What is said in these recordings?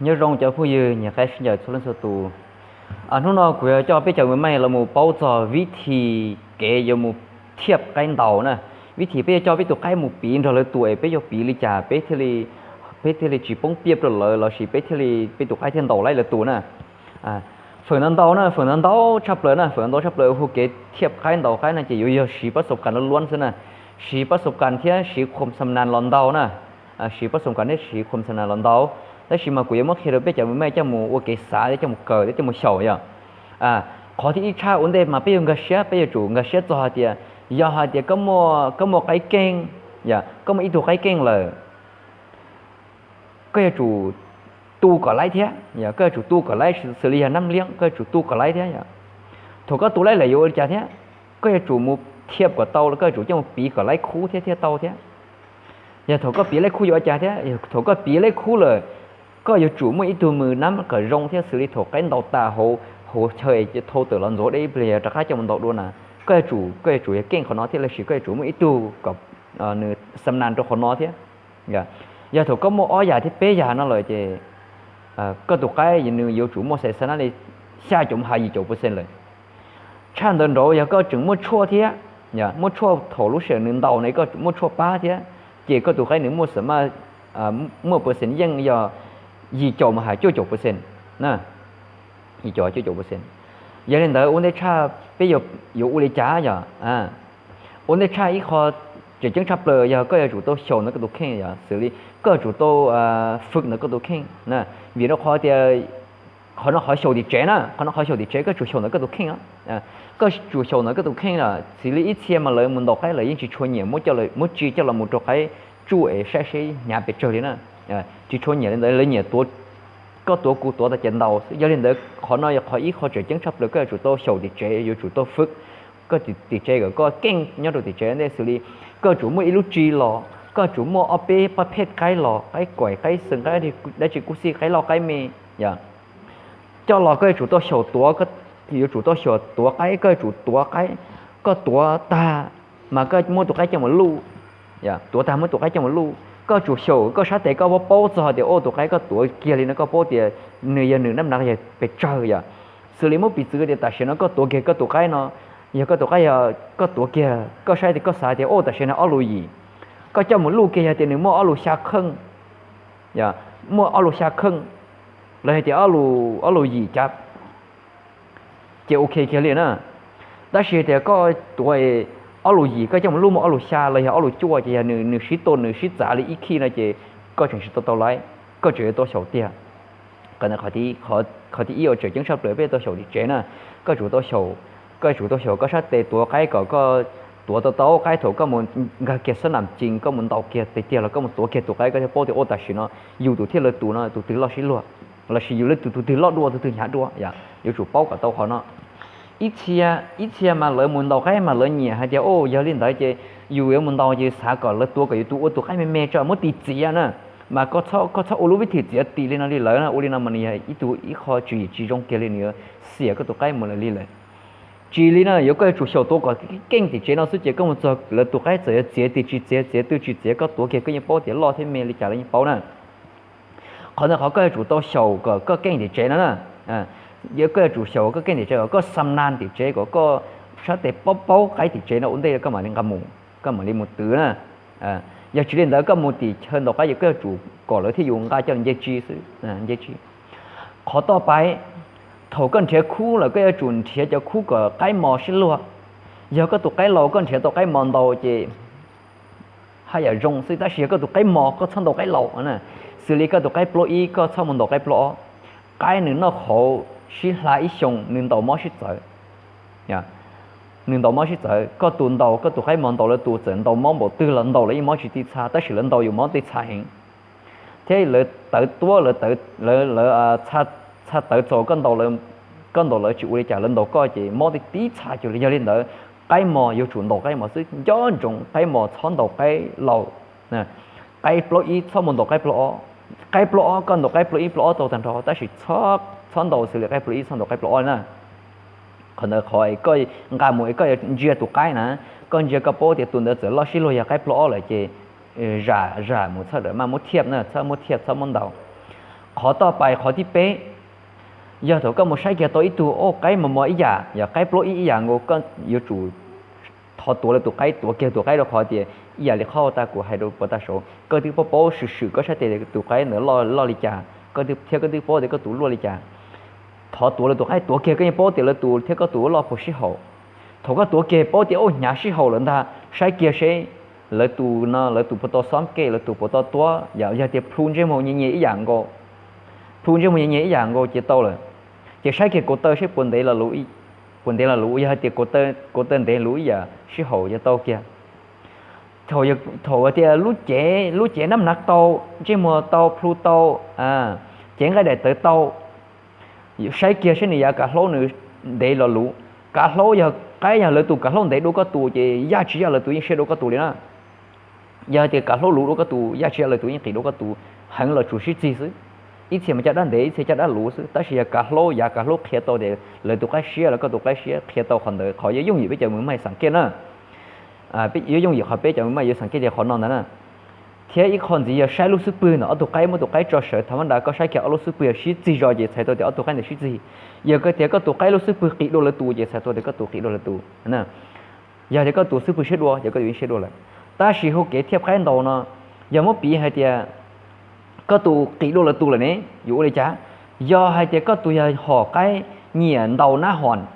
Nyob zoo cov phooj ywg nyiam qaib sib ncaws txhua leej txhua tus. Hnub no kuv yuav coj peb cov me meej los mus paub txog vib thi kev yuav mus thiaj qaib ntaus na. Vib thi peb yuav coj peb tus qaib mus piv nrog lawv tus es peb yuav piv li cas peb thiaj li, peb thiaj li tsis poob piaj rau lawv lossis peb thiaj li peb tus qaib thiaj ntaus laib lawv tus na. Feem ntau ntau na, feem ntau ntau tshaj plaws na, feem ntau ntau tshaj plaws hu kev thiaj qaib ntaus qaib no ces yuav yog siv pab xaum kas luab luab xwb na. Siv pab xaum kas thiab siv khuam xam nas los ntaus na. Siv pab xaum kas thiab siv khuam xam nas los ntaus. Tab sis mas kuv yuav muab qhia rau peb cov me meej coj mus ua kev xav thiab coj mus kawm thiab coj mus xyaum yom. Qhov thib ib tshaj ua ntej mas peb yuav nkag siab, peb yuav tsum nkag siab txog hais tias yog hais tias koj muaj qaib keej, koj muaj ib tug qaib keej lawm, koj yuav tsum tu kom laib thiab, koj yuav tsum tu kom laib xws li yog nab liab, koj yuav tsum tu kom laib thiab yom. Thaum koj tu laib lawm yuav ua li cas thiab? Koj yuav tsum mus thiaj kom tau, koj yuav tsum coj mus piv kom laib khub thiab thiaj tau thiab. Yog thaum koj piv laib khub yuav ua cas thiab? Thaum koj piv laib khub lawm, koj yuav tsum muaj ib tug mws nab kom zoo thiab xws li thaum qaib ntaus tas hauv, hauv chaw es thau tawm los ntxuav deb ib pliag rov qab coj mus ntaus dua na. Koj yuav tsum, koj yuav tsum yog keej qhov no thiab lossis koj yuav tsum muaj ib tug kom nws xam nas rau qhov no thiab. Yog thaum koj muaj ob yam thiab peb yam no lawm ces koj tus qaib nws yuav tsum muaj xais xav nab li xya caum hais yim caum percent lawm. Tshaj ntawd nraud yog koj tseem muaj tshuaj thiab, muaj tshuaj thaum lub sij hawm nws ntaus ne koj muaj tshuaj pab thiab, ces koj tus qaib nws muaj xam maj, muaj percent yeej yog yim caum mas hais cuaj caum percent na. Yim caum cuaj caum percent. Yog li ntawd ua ntej tshaj peb yuav ua li cas yog? Ua ntej tshaj ib qho tseem ceeb tshaj plaws yog koj yuav tsum tau xyaum ntawm koj tus kheej yom, xws li koj yuav tsum tau fwm ntawm koj tus kheej na. Vim rau qhov tias qhov no qhov xyaum tim tsev na, qhov no qhov xyaum tim tsev, koj yuav tsum xyaum ntawm koj tus kheej. Koj yuav tsum xyaum ntawm koj tus kheej na, xws li ib txhia mas lawv mus ntaus qaib lawv yeej tsis tshua nyiam muab tsi coj los mus rau qaib tsuj es saib seb hnyav pes tsawg li na. Tsis tshua nyiam li ntawd, lawv nyiam tuav, koj tuav kuv tuav tas ces ntaus. Yog li ntawd qhov no yog qhov ib qho tseem ceeb tshaj plaws koj yuav tsum tau xyaum tim tsev, yuav tsum tau fwm koj tim tsev kom koj keej nyob rau tim tsev ntej, xws li koj yuav tsum muaj ib lub tsi los, koj yuav tsum muaj ob peb pab phej qaib los, qaib kaim, qaib xeem, qaib dab tsi kuj xij, qaib loj qaib me, yog coj los koj yuav tsum tau xyaum tuav, yuav tsum tau xyaum tuav qaib, koj yuav tsum tuav qaib, koj tuav tag mas koj muab tus qaib coj mus luj, tuav tag muab tus qaib coj mus luj, koj yuav tsum xyaum koj sab tes koj paub paub txog tias ua tus qaib koj tuav kiag li no koj paub tias nws yog nws nab nab yog pes tsawg yom. Xws li muab piv txwv tias tam sim no koj tuav kiag koj tus qaib no, yog koj tus qaib yog koj tuav kiag koj saib tias koj xav tias ua tam sim no ob lus yim, koj coj mus luj kiag yog tias nws muaj ob lus xya kheej, muaj ob lus xya kheej, los yog tias ob lus yim cas ces ok kiag li na. Tab sis tias koj tuav ob lus yim koj coj mus luj muaj ob lus xya los yog ob lus cuaj ces yog nws sib tua nws sib txav li ib khij no ces koj tseem tsis tau tau laib, koj tseem yuav tau xyaum tiag. Qhov thib ib uas tseem ceeb tshaj plaws peb tau xyaum tim tsev na, koj tsum tau xyaum, koj tsum tau xyaum koj sab tes tuav qaib kom koj tuav tau tau qaib thaum koj mus nkag kiag xab nam cees koj mus ntaus kiag tiag tiag los koj mus tuav kiag tus qaib koj thiaj paub tias ua tam sim no yus tus thiab lawv tus no tus twg loj sib luag, lossis yus lawv tus tus twg loj dua tus twg hnyav dua yom. Yuav tsum paub kom tau qhov no. Ib txhia, ib txhia mas lawv mus ntaus qaib mas lawv nyiam hais tias o yog li ntawd ces yus yuav mus ntaus ces xav kom lawv tuav kom yus tus ua tus qaib me me tso muab tis txiav na. Mas koj txhob ua lub vib thim txiav tis li no li lawm na, ua li no mas nws yog ib tug ib qho tswv yim tsis zoo kiag li, nws yuav xiam koj tus qaib mus lawm li lawm. Tsis li na, yuav koj yuav tsum xyaum tuav kom keej tim tsev no xwb ces koj mus txog lawv tus qaib txawm yuav txiav tis tsis txiav, txiav twg tsis txiav koj tuav kiag koj yeej paub tias loj thiab me li cas lawv yeej paub na. Qhov ntawd qhov koj yuav tsum tau xyaum kom koj keej tim tsev no na. Koj yuav tsum xyaum koj keej tim tsev kom koj xam nas tim tsev kom koj sab tes paub paub qaib tim tsev no ua ntej koj mam li nqa mus, koj mam li mus twv na. Yog tsis li ntawd koj mus tim chaw ntaus qaib koj yuav tsum kom lawv thiaj yuav nqa coj nce tsi xwb, nce tsi. Qhov toj pais, thaum koj nrhiav khub lawm koj yuav tsum nrhiav cov khub kom qaib mos sib luag. Yog koj tus qaib laus koj nrhiav tau qaib mos ntau ces haj yam zoo xwb, tab sis yog koj tus qaib mos koj txhob ntaus qaib laus na. Xws li koj tus qaib plaub ib koj txhob mus ntaus qaib plaub ob. Qaib nws noj qhauv sib hla ib xyoos nws ntaus mob sib txawv, nws ntaus mob sib txawv. Koj tus ntaus, koj tus qaib mos ntaus lawv tus txawm ntaus mob npaum twg los ntaus lawv yeej mob tsis tib txha, tab sis lawv ntaus yus mob tib txha heev. Thiab lawv tawv tuab, lawv txha tawv txaus, koj ntaus lawv tsis ua li cas, lawv ntaus koj ces mob tib txha cuag li. Yog li ntawd qaib mos yuav tsum ntaus qaib mos xwb, nco ntsoov qaib mos txhob ntaus qaib laus. Qaib plaub ib txhob mus ntaus qaib plaub ob. Qaib plaub ob koj ntaus qaib plaub ib plaub ob tau tag nrho, tab sis txhob ntaus xws li qaib plaub ib txhob ntaus qaib plaub ob na. Qhov ntawd qhov koj nqa mus es koj yuav ntsia tus qaib na, koj ntsia koj paub tias tus ntawd txawm loj sib luag yog qaib plaub ob lawm ces zam zam mus txhob maj muab thiaj na, txhob muab thiaj txhob muab ntaus. Qhov toj pais qhov thib peb, yog thaum koj mus saib kiag tau ib tug qaib mos mos ib yam, yog qaib plaub ib ib yam nkaus, koj yuav tsum thov tuav lawv tus qaib, tuav kiag tus qaib rau qhov tias ib yam li qhov tag kuv hais rau puas tag saud, koj twb paub paub swm swm koj saib tias tus qaib ntawd loj li cas, koj twb thiab koj twb paub tias koj tus luaj li cas. Thov tuav lawv tus qaib, tuav kiag koj yeej paub tias lawv tus thiab koj tus loj puas sib haum. Thaum koj tuav kiag paub tias ua hnyav sib haum lawm ntag, saib kiag seb lawv tus no lawv tus puas tau xob kej, lawv tus puas tau tuab, yog tias plhu ntsej muag nyias nyias ib yam nkaus, plhu ntsej muag nyias nyias ib yam nkaus ces tau lawm. Ces saib kiag kauv taw seb puas ntev los luv, puas ntev los luv, yog hais tias kauv taw ntev luv ib yam sib haum ces tau kiag. Thaum tias lub cev, lub cev nab nav tau, ntsej muag tau, plhu tau, cev nqaij daim tawv tau, saib kiag seb nws yav kav hlaub nws ntev los luv. Kav hlaub yog qaib, yog lawv tus kav hlaub ntev dua koj tus ces yaj tsis yaj lawv tus yeej siab dua koj tus li na. Yog hais tias kav hlaub luv dua koj tus, yaj tsis yaj lawv tus yeej qis dua koj tus, heev los tsuas sib txig xwb. Ib txhia mas caj dab ntev, ib txhia caj dab luv xwb, tab sis yog kav hlaub, yav kav hlaub qhia tau tias lawv tus qaib siab los koj tus qaib siab, qhia tau qhov ntawd, qhov yuav yooj yim peb cov mws maj xeem kiaj na. Yuav yooj yim qhov peb cov mws maj yuav xeem kiaj tias qhov no ntag na. Thiab ib qho ntxiv yog saib lub xub pwg ntawm ob tug qaib, muab tus qaib tso sawv, thaum mab nrad koj saib kiag ob lub xub pwg sib txig zog ces txhais tau tias ob tug qaib ntawd sib txig. Yog koj tias koj tus qaib lub xub pwg qis dua lawv tus ces txhais tau tias koj tus qis dua lawv tus. Yog tias koj tus xub pwg siab dua ces koj tus yeej siab dua lawm. Tab sis hauv kev thiaj qaib ntaus no, yog muab piv hais tias koj tus qis dua lawv tus lawm ne, yuav ua li cas? Yog hais tias koj tus yog hom qaib nyiam ntaus nab hom,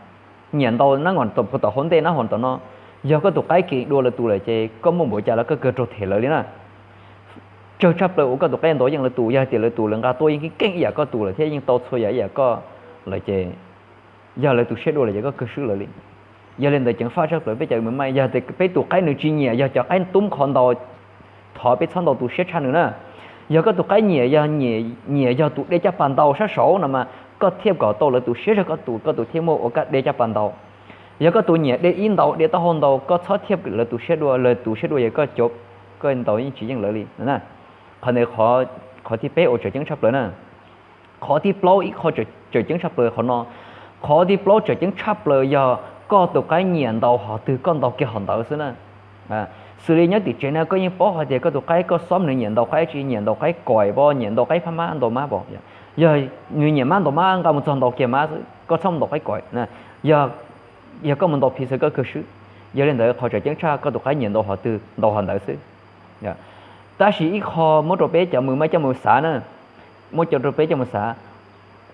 nyiam ntaus nab hom tom hauv ntej nab hom tom no, yog koj tus qaib qis dua lawv tus lawm ces koj muaj npaum cas los koj kawg raug them lawv li na. Tsawg tshaj plaws uas koj tus qaib ntaus yeej lawv tus, yog hais tias lawv tus lawv nqa tuaj yeej keej keej ib yam koj tus lawm thiab yeej tau txhua yam ib yam koj lawm ces, yog lawv tus siab dua lawm ces koj kawg swb lawv li. Yog li ntawd ceev faj tshaj plaws peb cov mws maj, yog tias peb tus qaib nws tsis nyiam yog cov qaib tub qhov ntaus, thov peb txhob ntaus tus siab tshaj nws na. Yog koj tus qaib nyiam yog, nyiam yog tus de caj pas ntaus sab saud no mas koj thiaj kom tau lawv tus siab zog koj tus, koj tus thiaj muaj ua kaj de caj pas ntaus. Yog koj tus nyiam de ib ntaus, de taub hau ntaus, koj txhob thiaj lawv tus siab dua, lawv tus siab dua ces koj cov, koj ntaus yeej tsis yeej lawv li na. Qhov ntawd qhov thib peb uas tseem ceeb tshaj plaws na. Qhov thib plaub, ib qho tseem ceeb tshaj plaws qhov no. Qhov thib plaub tseem ceeb tshaj plaws yog koj tus qaib nyiam ntaus hom twg koj ntaus kiag hom ntawd xwb na. Xws li nyob tim tsev no koj yeej paub hais tias koj tus qaib koj xob nws nyiam ntaus qaib tsi, nyiam ntaus qaib koim pom, nyiam ntaus qaib phab mab ntaus mab pom. Yog nws nyiam mab ntaus mab, nqa mus txog ntaus kiag mab xwb, koj txhob mus ntaus qaib koim. Yog, yog koj mus ntaus phiv xwb koj kawg swb. Yog li ntawd qhov tseem ceeb tshaj koj tus qaib nyiam ntaus hom twg ntaus hom ntawd xwb. Tab sis ib qho muab rau peb cov mws maj coj mus xav na, muab coj rau peb coj mus xav.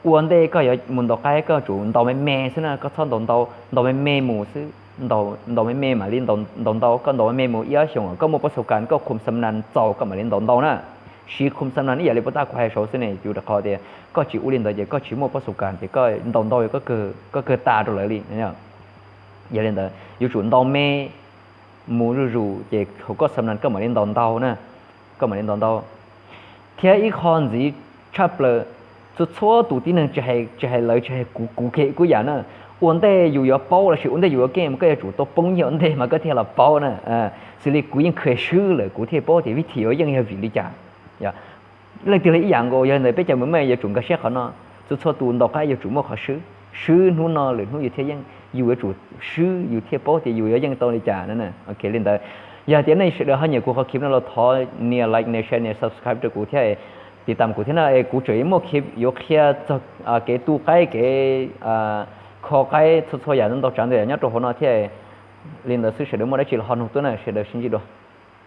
Ua ntej koj yuav mus ntaus qaib koj tsum ntaus me me xwb na, koj txhob ntaus ntau, ntaus me me mus xwb. Ntaus me me mam li ntaus ntau, koj ntaus me me mus ib ob xyoos koj muaj pab xaus kas, koj khum xam nas txaus koj mam li ntaus ntau na. Siv khum xam nas ib yam li puas tag kuv hais saud xwb ne, yus rau qhov tias koj tsis ua li ntawd ces koj tsis muaj pab xaus kas ces koj ntaus ntau koj kawg tas rau lawv li. Yog li ntawd yuav tsum ntaus me mus zuj zus ces thaum koj xam nas koj mam li ntaus ntau na, koj mam li ntaus ntau. Thiab ib qho ntxiv tshaj plaws, txhua txhua tus tib neeg, tsis hais lawv tsis hais kuv, kuv kiag kuv yam na, ua ntej yus yuav paub lossis ua ntej yus yuav keej mas koj yuav tsum tau poob nyiaj ua ntej mas koj thiaj los paub na. Xws li kuv yeej khaws swb lawm kuv thiaj paub tias vib thim yuav yeej yog vim li cas. Leej twg los ib yam nkaus, yog li ntawd peb cov mws maj yuav tsum nkag siab qhov no. Txhua txhua tus ntaus qaib yuav tsum muaj qhov swb, swb hnub no lwm hnub yus thiaj yeej, yus yuav tsum swb yus thiaj paub tias yus yuav yeej tau li cas na. Li ntawd, yog tias nej sawv daws ho nyiam kuv qhov clip no los thov nias like, nias share, nias subscribe rau kuv thiab, tiv tam kuv thiab na. Kuv tseem yuav muaj clip yuav qhia txog kev tu qaib, kev kho qaib, txhua txhua yam ntau tsav ntau yam nyob rau hauv no thiab. Li ntawd xwb, sawv daws muaj dab tsi los ho nug tuaj na, sawv daws sib ntsib dua.